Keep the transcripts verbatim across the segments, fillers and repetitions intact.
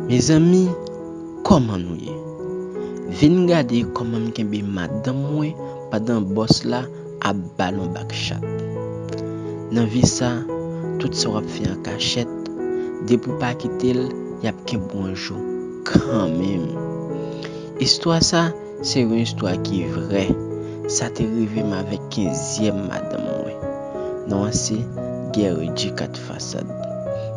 Mezanmi, kòman nou ye? Vin gade kòman m kenbe madanm mwen pandan bòs la ap ba l yon bak chat. Nan vi sa, tout sa w ap fè an kachèt, depi w pa kite l, y ap kenbe w yon jou kanmenm. Istwa sa, se yon istwa ki vrè. Sa te rive m avèk kenzyèm madanm mwen. Non an se Guerridy Kat Fasad.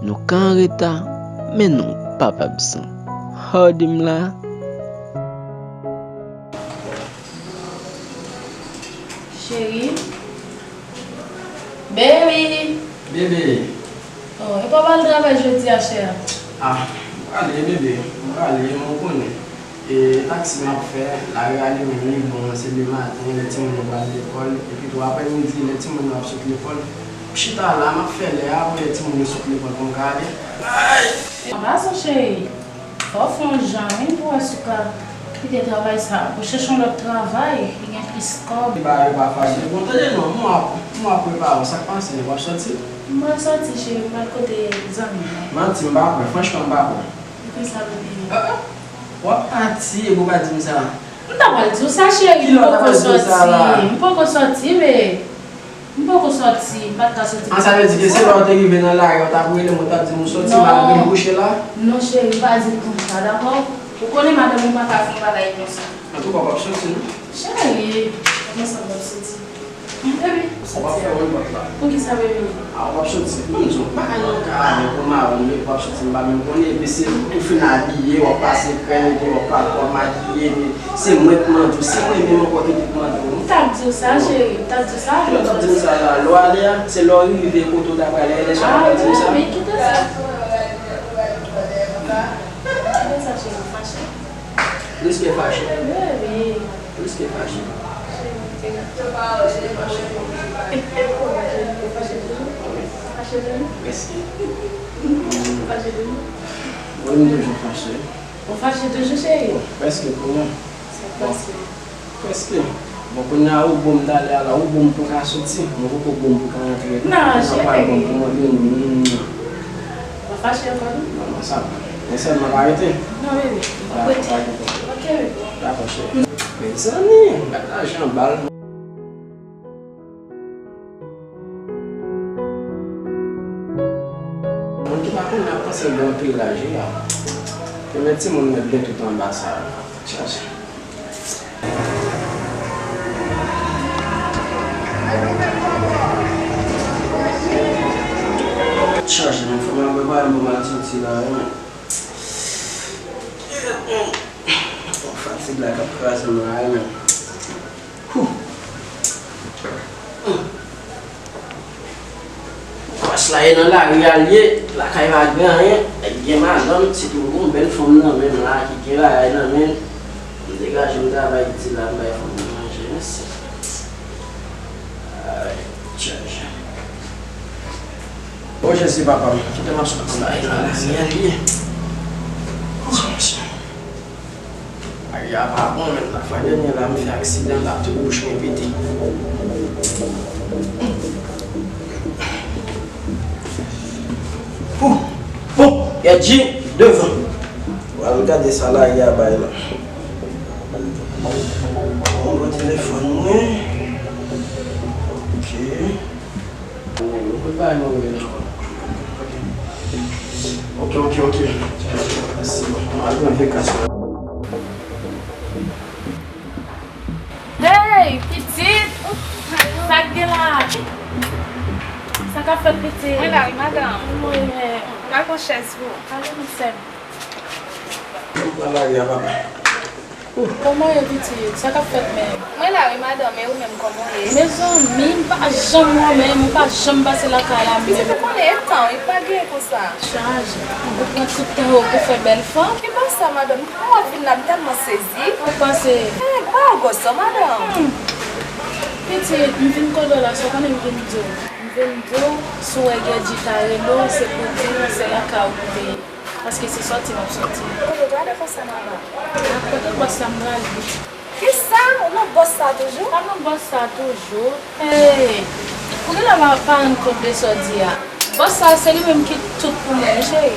Nou ka an reta, men nou p ap absan. Hòdi m la. Cheri. Baby. Bebe. Oh, epa w pa al travay jodi a, chè? Ah, m prale, bebe. M prale, men w konnen. E taksi m ap fè, lari a li menm li bon, se le maten, lè timoun yo pral lekòl, epi tou aprè midi, lè timoun yo ap sot lekòl. M chita la, m ap fè lè a, pou lè timoun yo sot lekòl, pou m ka ale. Ay! Anba son cheri. Fò w fè yon jan, wi, pou wè si w ka kite travay sa a. Pou chèche yon lòt travay ki gen plis kòb. Bagay yo pa fasil. Bon, tande non, mwen ap, mwen ap prepare w. Sa k pase? W ap sòti? M pral sòti, cheri. M pral kote zanmi m nan. Manti, m pa kwè. Franchman, m pa kwè. Poukisa, bebe? Ah, ah. W ap pati epi w pa di m sa. M ta pral di w sa, cheri. M poko sòti. M poko sòti, men. M poko sòti, m pa t ka sòti. Ah, sa vle di ke se lè w te rive nan lari a, w t ap rele m, w t ap di m ou sòti malgre m kouche la? Non, cheri, pa di l konsa, dakò? Ou konnen madanm ou pa ka fè yon bagay konsa. Antouka, w p ap sòti, non? Cheri, kòman sa w p ap sòti? Baby, w ap fè yon lòt la. Poukisa, baby? Ah, w ap sòti. Ban m di w, m pa ka nan yon kay avèk yon marenn, epi w ap sòti, m pa menm konnen, epi se ou fin abiye, w ap pase krèm, epi w ap pa, w ap makiye, epi Se mwen k mande w, se mwen menm ankò ki te k mande w. M t ap di w sa, cheri, m t ap di w sa. Lè w t ap di m sa la, lè w ale a, se lè w rive kote w ta prale a, lè sa w t ap di m sa. Ah, wi, men kite sa. Kite sa, cheri, fache. Plis ke fache. Wi, wi. Plis ke fache. Cheri, te gade. Plis ke fache. Ou fache toujou? Wi. Fache toujou? Prèske. Ou fache toujou? Wi, m toujou fache. Ou fache toujou, cheri? Bon, prèske kounye a. Sa k pase? Prèske. Bon, kounye a, ou bon m t ale a la, ou bon m pou ka soti, mwen poko bon m pou ka antre. Non, cheri. Ou pa bon pou mwen, non. Ou pa fache ankò, non? Non, non, sa va. Men sèlman pa rete. Non, bebe. Pa, pa rete. Ok, bebe. Dakò, cheri. Mezanmi, gad lajan bal. Moun ki pa konnen ap panse l gen anpil laj wi la. Yo met timoun met gen tout anba sa. Chaje. Chaje, men fò m al prepare m pou m al soti la wi, men. Fatig la k ap kraze m la wi, men. Huh. Hmm. Kwas la e nan lari a l ye, lakay pa gen anyen, nèg gen madanm, sitou pou yon bèl fanm nan menm la, ki gen bagay nan men l. M degaje m travay iti la, m bay fanm nan manje, mèsi. Ay, tchaj. O Jezi, papa m, kite m ap sot nan bagay la, lari a l ye. Tchaj. Lari a pa bon, menm la fwa dènye la, m fè aksidan, la tout bouch mwen pete. Pou, bon, Yadji, devan. Al gade sa lari a bay la. Bon, telefòn mwen. Ok. Ou, ou pa move non. Ok, ok, ok. Mèsi. Mwen al pran vye kas mwen. Hey, pitit! Sa k gen la? Sa k ap fèt, pitit? Mwen la wi, madanm. Mwen, men. Al pran chèz pou ou. Ale, men sè m. Mwen pran lari a, papa. Kòman ye, pitit? Sa k ap fèt menm? Mwen la wi, madanm, e ou menm, kòman w ye? Mezanmi, m pa janm wè w menm, ou pa janm pase lakay la menm. Pitit, ou konnen e tan, li pa gen konsa. Chaje. Ou pran tout tan ou pou fè bèl fanm? Ki bò sa, madanm? Kòman w ap vin la, m tèlman sezi. Ou panse? Eh, bagò sa, madanm. Hmm. Pitit, m vin kote w la, sa w konnen m vin di w. M vin di w, si w wè Guerdy ta rele w, se pou di w se lakay ou pou te ye. Paske se sòti m ap sòti. Kote w prale konsa, mama? A kote bòs la m prale. Kisa? Ou nan bòs sa toujou? M ap nan bòs sa toujou. Hey! Ou genlè pa, pa rann kont de sa w di a. Bòs sa, se li menm ki tout pou mwen, wi, cheri.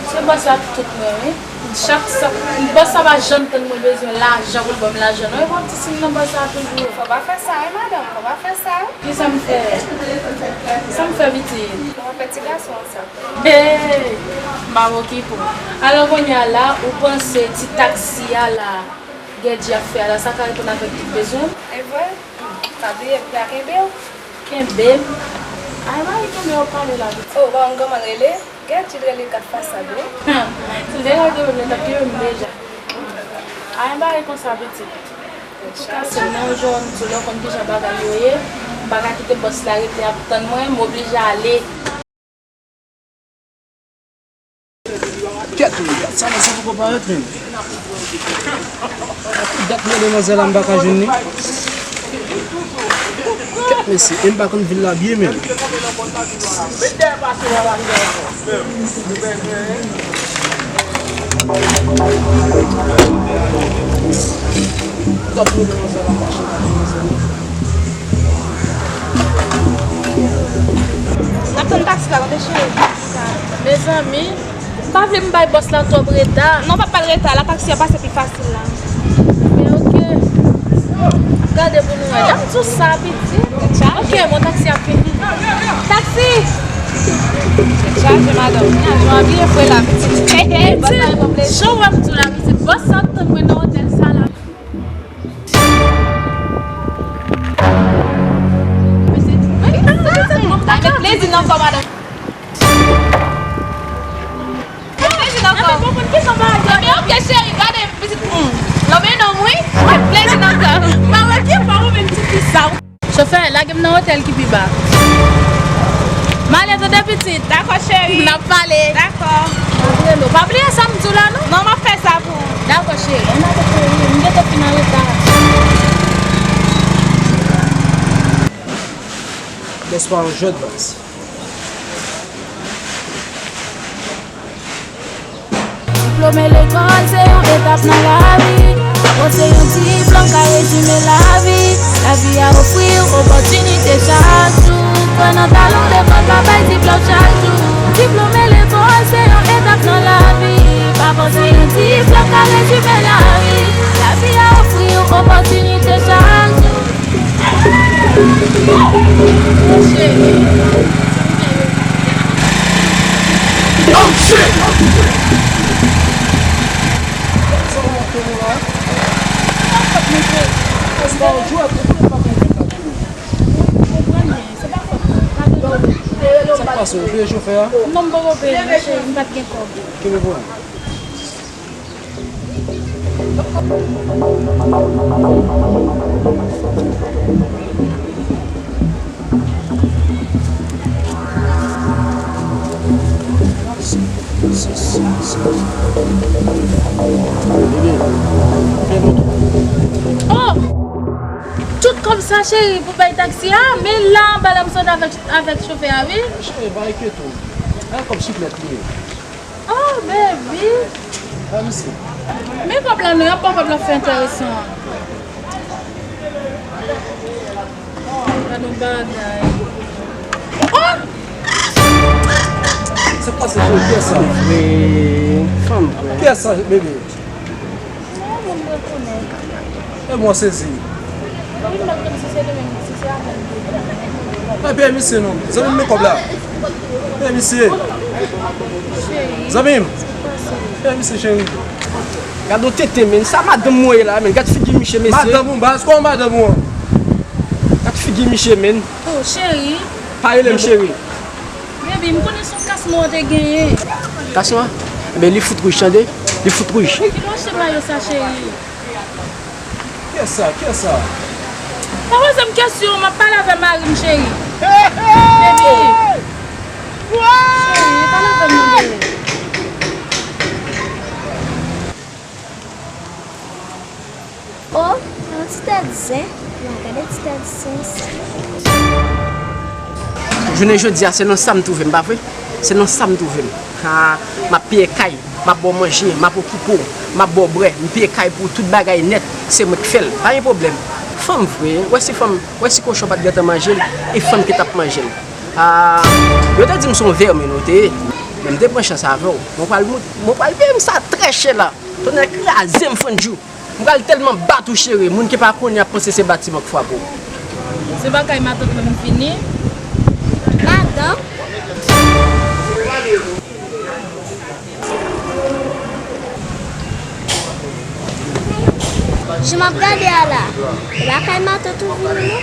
Se bòs la tout mwen, wi. Chak sa, bòs sa pa janm tann mwen bezwen lajan pou l ban m lajan, non. E w ap di si m nan bòs la toujou. Fò w pa fè sa, wi, madanm. Fò w pa fè sa, wi. Kisa m fè? Kisa m fè, pitit? Fò w pa fè ti gason an sa. Hey! M ap okipe w. Alò, kounye a la, ou panse ti taksi a la, Gèdji ap fè a la, sa ka reponn avèk tout bezwen m? E vre? Pa bliye, m pa kenbe w. Kenbe m? Ay, mari, kenbe w pale la, pitit. Oh, ba w m kòman l rele? Gèt Jid rele kat fasad wi. Si l te ka kenbe m, li t ap kenbe m deja. Ay, bagay konsa, pitit. Antouka, se nan yon jan m di w la, w konn kijan bagay yo ye. M pa ka kite bòs la rete ap tann mwen, m oblije ale. Kèt, men, dat sa la, sa poko parèt, men. Dat mwen demwazèl la, m pa ka jwenn li. Kèt, mesye, e m pa konn vil la byen, men. Dat mwen demwazèl la, m pa jwenn li. N ap tann taksi la, tande cheri. Mezanmi, m pa vle m bay bòs la twòp reta. Non, pa bay l reta, la taksi a pase pi fasil la. Men oke. N ap gade pou nou wè. Jan m di w sa, pitit. Ok, bon, taksi ap vini. Taksi! Tèt chaje, madanm. Jan w abiye fre la, pitit. Hey, hey, bòs la, bon, plezi. Jan w ap di w la, pitit. Bòs la ap tann mwen nan otèl sa la. Avèk plezi nan kò, madanm. Avèk plezi nan kò. Ebyen, ok, cheri, gade pitit. Hmm. Lòbèy nonm, wi. Avèk plezi nan kò. Pa wè ki pa ou menm ti fi sa. Chofè, lage m nan otèl ki pi ba. M ale tande pitit. Dakò, cheri. N ap pale. Dakò. M ap rele w. Pa bliye sa m di w la, non. Non, m ap fè sa pou ou. Dakò, cheri. Ann ale, cheri. M gentan fin an reta. Bòs pa yon jwèt, baz. Diplome lekòl se yon etap nan lavi. Pase yon diplòm ka rezime lavi. Lavi a ofri w opòtinite chak jou. Kwè nan talan w, lekòl pa bay diplòm chak jou. Diplome lekòl se yon etap nan lavi. Pa panse yon diplòm ka rezime lavi. Lavi a ofri w opòtinite chak jou. Sa k pase, ou peye chofè a? Non, m poko peye, non, cheri, m pa t gen kòb. Kenbe pou mwen. Oh! Tout kòb sa, cheri, pou bay taksi a, men la anba la m sot avèk, avèk chofè a, wi. Cheri, pa enkyete w. Al kòb siklèt li ye. Oh, baby. Ba misye. Men kòb la non, y ap pran kòb la fè enteresan. Gade yon bagay. Oh! Sa k pase, cheri? Kiyès sa? Vre. Fanm vre. Kiyès sa, bebe? Non, moun mwen konnen. E bon, sezi. Wi, m ap konn si se li menm, si se avè l. Mwen peye misye non. Zanmi m, men kòb la. Peye misye. Cheri. Zanmi m. Peye misye, cheri. Gade yon tenten, men. Sa madanm mwen ye la, men. Gade figi misye, mesye. Madanm ou, baz, kòman madanm ou an? Gade figi misye, men. Oh, cheri. Pa rele m cheri. Baby, m konnen se yon kas nwa w te genyen. Kas nwa? Enben, li fout wouj, tande? Li fout wouj. Ki mwache mayo sa, cheri? Kiyès sa? Kiyès sa? Pa poze m kesyon, m ap pale avè mari m, cheri. Baby. Cheri, pale avè m non, baby. Oh, yon ti tèt zen. Wa, gade ti tèt zen sa. Jounen jodi a, se nan sa m twouve m, pa vre? Se nan sa m twouve m. Ha, m ap peye kay, m ap ba w manje, m ap okipe w, m ap ba w bwè, m peye kay pou w, tout bagay nèt, se mwen k fè l. Pa gen pwoblèm. Fanm vre, w wè si fanm, w wè si kochon pa t gentan manje l, e fanm ki t ap manje l. Ah, yo te di m se yon vèmin ou te ye. M te pran chans avè w. Mwen pral mout-, mwen pral peye m sa trè chè la. Tonnè kraze m, Franjou. M pral tèlman bat ou, cheri. Moun ki pa konnen ap panse se batiman k frape w. Se bagay matant mwen m vini. Madan. Jan m ap gade a la, e pa kay matant ou vini non.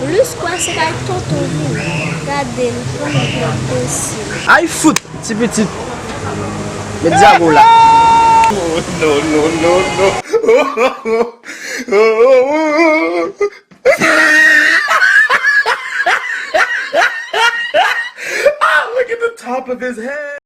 Plis kwè se kay tonton vini. Gade l, kòman l enbesil. Ay fout, ti pitit. Met dyago w la. Oh, no, no, no, no. Ah, look at the top of his head.